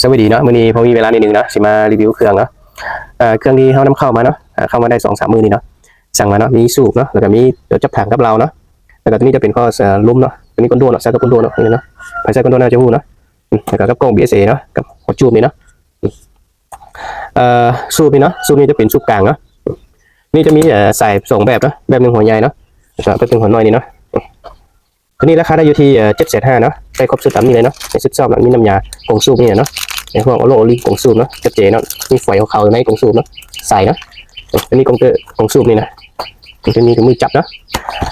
ສະບາຍດີເນາະ ມື້ນີ້ພໍມີເວລາໜ້ອຍໜຶ່ງເນາະ ຊິມາຣີວິວເຄື່ອງເນາະ. ເອີ ເຄື່ອງທີ່ເຮົານຳເຂົ້າມາເນາະ ເອີ ເຂົ້າມາໄດ້ສອງສາມມື້ນີ້ເນາະ ສັ່ງມາເນາະ ມີສູບເນາະ ແລ້ວກໍມີຕົວຈັບຖັງກັບເລົາເນາະ ແລ້ວກໍຕົວນີ້ຈະເປັນຂໍ້ ເອີ ລົມເນາະ ຕົວນີ້ຄອນໂດເນາະ ໃຊ້ກັບຄອນໂດເນາະ ນີ້ເນາະ ໃຜໃຊ້ຄອນໂດໜ້າຈະຮູ້ເນາະ. ອືມ ແລ້ວກໍກັບກ້ອງ ບີເອສເອ ເນາະ ກັບຫົວຈູບນີ້ເນາະ. ອືມ ເອີ ສູບນີ້ເນາະ ສູບນີ້ຈະເປັນສູບກາງເນາະ ນີ້ຈະມີ ເອີ ສາຍສອງແບບເນາະ ແບບໜຶ່ງຫົວໃຫຍ່ເນາະ ແລ້ວກໍແບບໜຶ່ງຫົວນ້ອຍນີ້ເນາະ. ຕົວນີ້ລາຄາໄດ້ຢູ່ທີ່ ເອີ ເຈັດແສນຫ້າເນາະ ໃສ່ຄົບຊຸດຕາມນີ້ເລີຍເນາະ ໃນຊຸດຊອບເນາະ ມີນ້ຳຢາ ກ່ອງສູບນີ້ເນາະ ໃນພວກໂອໂລໂອລິ ກ່ອງສູບເນາະ ຈັດເຈນເນາະ ມີຝອຍຂາວໆຢູ່ໃນກ່ອງສູບເນາະ ໃສເນາະ. ອັນນີ້ກ່ອງເຕີ ກ່ອງສູບນີ້ນະ ມັນຈະມີເປັນມືຈັບເນາະ.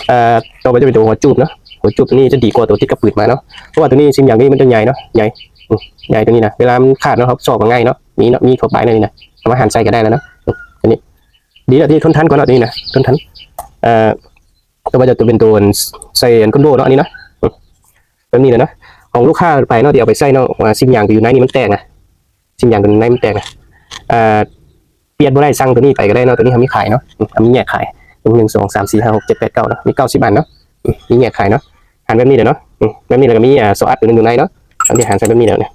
ເອີ ຕໍ່ໄປຈະເປັນຕົວຫົວຈູບເນາະ ຫົວຈູບຕົວນີ້ຈະດີກວ່າຕົວຕິດກັບປືນມາເນາະ ເພາະວ່າຕົວນີ້ຊີ້ນຢາງນີ້ມັນຈະໃຫຍ່ເນາະ ໃຫຍ່ ອືມ ໃຫຍ່ ຕົວນີ້ນະ ເວລາມັນຂາດເນາະ ເຮົາຊອກກໍງ່າຍເນາະ ມີເນາະ ມີທົ່ວໄປໃນນີ້ນະ ເອົາມາຫັນໃສ່ກໍໄດ້ແລ້ວເນາະ. ອືມ ຕົວນີ້ດີລະ ຕົວນີ້ທົນທານກວ່າເນາະ ຕົວນີ້ນະ ທົນທານ ເອີ ຕໍ່ໄປຈະເປັນຕົວໃສ່ອັນຄອນໂດເນາະ ອັນນີ້ເນາະ ອືມ ແບບນີ້ແຫຼະເນາະ ຂອງລູກຄ້າໄປເນາະ ທີ່ເອົາໄປໃຊ້ເນາະ ວ່າຊີ້ນຢາງທີ່ຢູ່ໃນນີ້ມັນແຕກນະ ຊີ້ນຢາງຕົວໃນມັນແຕກນະ ເອີ ປ່ຽນບໍ່ໄດ້ ສັ່ງຕົວນີ້ໄປກໍໄດ້ເນາະ ຕົວນີ້ເຮົາມີຂາຍເນາະ ເຮົາມີແຍກຂາຍ ໜຶ່ງ ສອງ ສາມ ສີ່ ຫ້າ ຫົກ ເຈັດ ແປດ ເກົ້າ ເນາະ ມີເກົ້າສິບອັນເນາະ ມີແຍກຂາຍເນາະ. ຫັນແບບນີ້ເດ້ເນາະ ແບບນີ້ ແລ້ວກໍມີ ເອີ ຊໍອັດຕົວໜຶ່ງຢູ່ໃນເນາະ ອັນທີ່ຫັນໃສ່ແບບນີ້ແລ້ວນີ້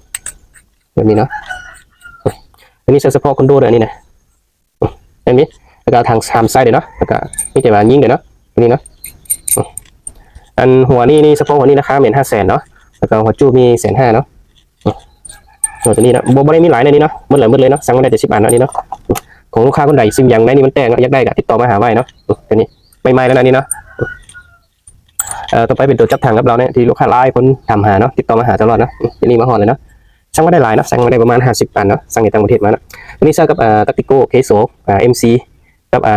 ແບບນີ້ເນາະ ອັນນີ້ໃສ່ສະເພາະຄອນໂດເດີ ອັນນີ້ນະ ແບບນີ້ ແລ້ວກໍທາງ ທາງຊ້າຍເດ້ເນາະ ແລ້ວກໍມີແຕ່ວ່າຍິງເດ້ເນາະ ຕົວນີ້ເນາະ. ອັນຫົວນີ້ ນີ້ສະເພາະຫົວນີ້ລາຄາແມ່ນຫ້າແສນເນາະ ແລ້ວກໍຫົວຈູບນີ້ແສນຫ້າເນາະ. ຕົວນີ້ເນາະ ບໍ່ ບໍ່ໄດ້ມີຫຼາຍໃນນີ້ເນາະ ໝົດແລ້ວ ໝົດເລີຍເນາະ ສັ່ງມາໄດ້ແຕ່ສິບອັນເນາະ ນີ້ເນາະ. ຂອງລູກຄ້າຄົນໃດຊີ້ນຢາງໃນນີ້ມັນແຕກເນາະ ຢາກໄດ້ກໍຕິດຕໍ່ມາຫາໄວ້ເນາະ ຕົວນີ້ໃໝ່ໆແລ້ວນະ ນີ້ເນາະ. ເອີ ຕໍ່ໄປເປັນຕົວຈັບຖັງກັບເລົາເນາະ ທີ່ລູກຄ້າຫຼາຍຄົນຖາມຫາເນາະ ຕິດຕໍ່ມາຫາຕະຫຼອດເນາະ ຕົວນີ້ມາຮອດແລ້ວເນາະ. ສັ່ງມາໄດ້ຫຼາຍເນາະ ສັ່ງມາໄດ້ປະມານຫ້າສິບອັນເນາະ ສັ່ງຈາກຕ່າງປະເທດມາເນາະ. ຕົວນີ້ໃຊ້ກັບ ເອີ Tactical K ສອງ ເອີ ເອັມສີ່ ກັບ ເອີ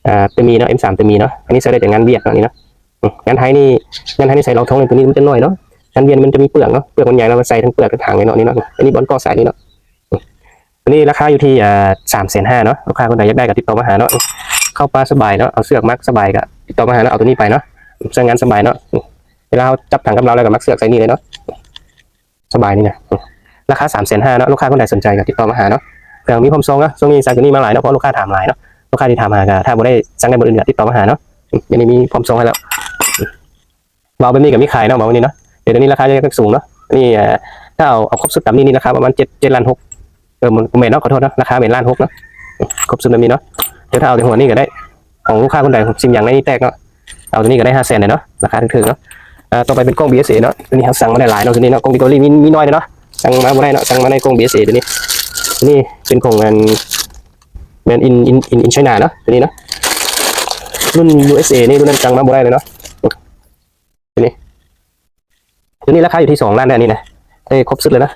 ເອີ ຕົວມີເນາະ ເອັມສາມ ຕົວມີເນາະ. ອັນນີ້ໃຊ້ໄດ້ແຕ່ງານວຽກເນາະ ນີ້ເນາະ. ອືມ ງານໄທນີ້ ງານໄທນີ້ໃສ່ລອງທອງເລີຍ ຕົວນີ້ມັນຈະນ້ອຍເນາະ ງານວຽກນີ້ມັນຈະມີເປືອກເນາະ ເປືອກມັນໃຫຍ່ ແລ້ວກໍໃສ່ທັງເປືອກທັງຖັງເລີຍເນາະ ນີ້ເນາະ. ອັນນີ້ບ່ອນກໍໃສ່ນີ້ເນາະ. ອືມ ຕົວນີ້ລາຄາຢູ່ທີ່ ເອີ ສາມແສນຫ້າເນາະ ລູກຄ້າຄົນໃດຢາກໄດ້ກໍຕິດຕໍ່ມາຫາເນາະ. ເຂົ້າປ່າສະບາຍເນາະ ເອົາເຊືອກມັດສະບາຍກໍຕິດຕໍ່ມາຫາເນາະ ເອົາຕົວນີ້ໄປເນາະ ໃຊ້ງານສະບາຍເນາະ. ເວລາເຮົາຈັບຖັງກັບເລົາແລ້ວກໍມັດເຊືອກໃສ່ນີ້ເລີຍເນາະ ສະບາຍນີ້ນະ. ອືມ ລາຄາສາມແສນຫ້າເນາະ ລູກຄ້າຄົນໃດສົນໃຈກໍຕິດຕໍ່ມາຫາເນາະ. ເຄື່ອງມີພ້ອມສົ່ງເນາະ ຊ່ວງນີ້ສັ່ງຕົວນີ້ມາຫຼາຍເນາະ ເພາະລູກຄ້າຖາມຫຼາຍເນາະ ລູກຄ້າທີ່ຖາມຫາກໍຖ້າບໍ່ໄດ້ສັ່ງໄດ້ບ່ອນອື່ນກໍຕິດຕໍ່ມາຫາເນາະ. ອືມ ດຽວນີ້ມີພ້ອມສົ່ງໃຫ້ແລ້ວ. ອືມ ເບົາແບບນີ້ກໍມີຂາຍເນາະ ເບົາແບບນີ້ເນາະ ແຕ່ດຽວນີ້ລາຄາຍັງສູງເນາະ. ອັນນີ້ ເອີ ຖ້າເອົາ ເອົາຄົບຊຸດຕາມນີ້ ນີ້ລາຄາປະມານເຈັດ ເຈັດລ້ານຫົກ ເອີ ບໍ່ແມ່ນເນາະ ຂໍໂທດເນາະ ລາຄາແມ່ນລ້ານຫົກເນາະ ຄົບຊຸດແບບນີ້ເນາະ. ແຕ່ຖ້າເອົາແຕ່ຫົວນີ້ກໍໄດ້ ຂອງລູກຄ້າຄົນໃດຊີ້ນຢາງໃນນີ້ແຕກເນາະ ເອົາຕົວນີ້ກໍໄດ້ຫ້າແສນເດ້ເນາະ ລາຄາຖືກໆເນາະ. ເອີ ຕໍ່ໄປເປັນກ້ອງ ບີເອສເອ ເນາະ ຕົວນີ້ເຮົາສັ່ງມາໄດ້ຫຼາຍເນາະ ຕົວນີ້ເນາະ ກ້ອງ Victory ມີ ມີໜ້ອຍເດ້ເນາະ ສັ່ງມາບໍ່ໄດ້ເນາະ ສັ່ງມາໃນກ້ອງ ບີເອສເອ ຕົວນີ້. ຕົວນີ້ເປັນຂອງອັນ ແມ່ນ in in in in China ເນາະ ຕົວນີ້ເນາະ ລຸ້ນ ຢູເອສເອ ນີ້ ລຸ້ນນັ້ນສັ່ງມາບໍ່ໄດ້ເລີຍເນາະ. ຕົວນີ້ ຕົວນີ້ລາຄາຢູ່ທີ່ສອງລ້ານເດ້ ອັນນີ້ນະ ເອີ ຄົບຊຸດເລີຍນະ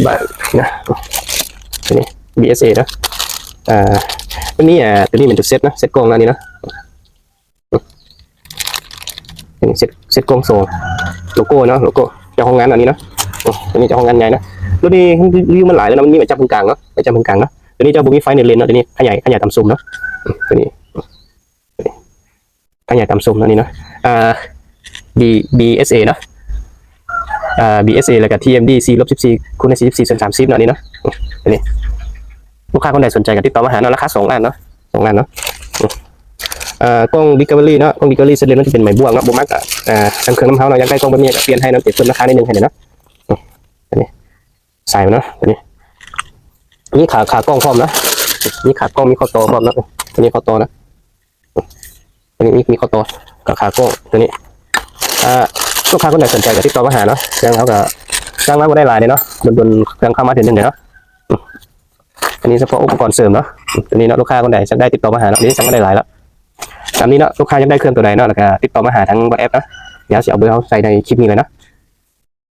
ບາດນະ ຕົວນີ້ ບີເອສເອ ເນາະ. ເອີ ຕົວນີ້ ເອີ ຕົວນີ້ເປັນຕົວເຊັດເນາະ ເຊັດກ້ອງນະ ນີ້ເນາະ. ຕົວນີ້ເຊັດ ເຊັດກ້ອງສອງ ໂລໂກ້ເນາະ ໂລໂກ້ເຈົ້າຂອງງານ ອັນນີ້ເນາະ. ຕົວນີ້ເຈົ້າຂອງງານໃຫຍ່ເນາະ ລຸ້ນນີ້ ວິວມັນຫຼາຍແລ້ວເນາະ ມັນມີໄປຈັບເຄິ່ງກາງເນາະ ໄປຈັບເຄິ່ງກາງເນາະ. ຕົວນີ້ເຈົ້າບໍ່ມີໄຟໃນເລນເນາະ ຕົວນີ້ຂະຫຍາຍ ຂະຫຍາຍຕາມຊຸມເນາະ ຕົວນີ້ ຂະຫຍາຍຕາມຊຸມເນາະ ນີ້ເນາະ. ເອີ ບີ ບີເອສເອ ເນາະ ເອີ ບີເອສເອ ແລ້ວກໍ ທີເອັມດີ ສີ່ລົບສິບສີ່ ຄູນໃນສີ່ສິບສີ່ສ່ວນສາມສິບເນາະ ນີ້ເນາະ. ອັນນີ້ ລູກຄ້າຄົນໃດສົນໃຈກໍຕິດຕໍ່ມາຫາເນາະ ລາຄາສອງລ້ານເນາະ ສອງລ້ານເນາະ. ເອີ ກ້ອງ Discovery ເນາະ ກ້ອງ Discovery ເຊັດເລີຍ ມັນຈະເປັນໄມ້ບວກເນາະ ບໍ່ມັກກໍ ເອີ ທາງເຄື່ອງນຳເຮົາເນາະ ຢາກໄດ້ກ້ອງແບບນີ້ກໍປ່ຽນໃຫ້ເນາະ ເປັນເພີ່ມລາຄາໜ້ອຍໜຶ່ງໃຫ້ເນາະ. ອັນນີ້ ໃສ່ມັນເນາະ ຕົວນີ້ມີຂາ ຂາກ້ອງພ້ອມເນາະ ມີຂາກ້ອງ ມີຂໍ້ຕໍ່ພ້ອມເນາະ ຕົວນີ້ຂໍ້ຕໍ່ນະ ຕົວນີ້ມີ ມີຂໍ້ຕໍ່ ກໍຂາກ້ອງຕົວນີ້. ອ່າ ລູກຄ້າຄົນໃດສົນໃຈກໍຕິດຕໍ່ມາຫາເນາະ ເຄື່ອງເຮົາກໍສັ່ງມາບໍ່ໄດ້ຫຼາຍເດ້ເນາະ ດົນໆເຄື່ອງເຂົ້າມາເທື່ອໜຶ່ງເດ້ເນາະ. ອັນນີ້ສະເພາະອຸປະກອນເສີມເນາະ ຕົວນີ້ເນາະ ລູກຄ້າຄົນໃດຢາກໄດ້ຕິດຕໍ່ມາຫາເນາະ ນີ້ສັ່ງມາໄດ້ຫຼາຍແລ້ວ. ຕາມນີ້ເນາະ ລູກຄ້າຢາກໄດ້ເຄື່ອງຕົວໃດເນາະ ແລ້ວກໍຕິດຕໍ່ມາຫາທາງ WhatsApp ເນາະ ດຽວຊິເອົາເບີເຮົາໃສ່ໃນຄລິບນີ້ເລີຍເນາະ.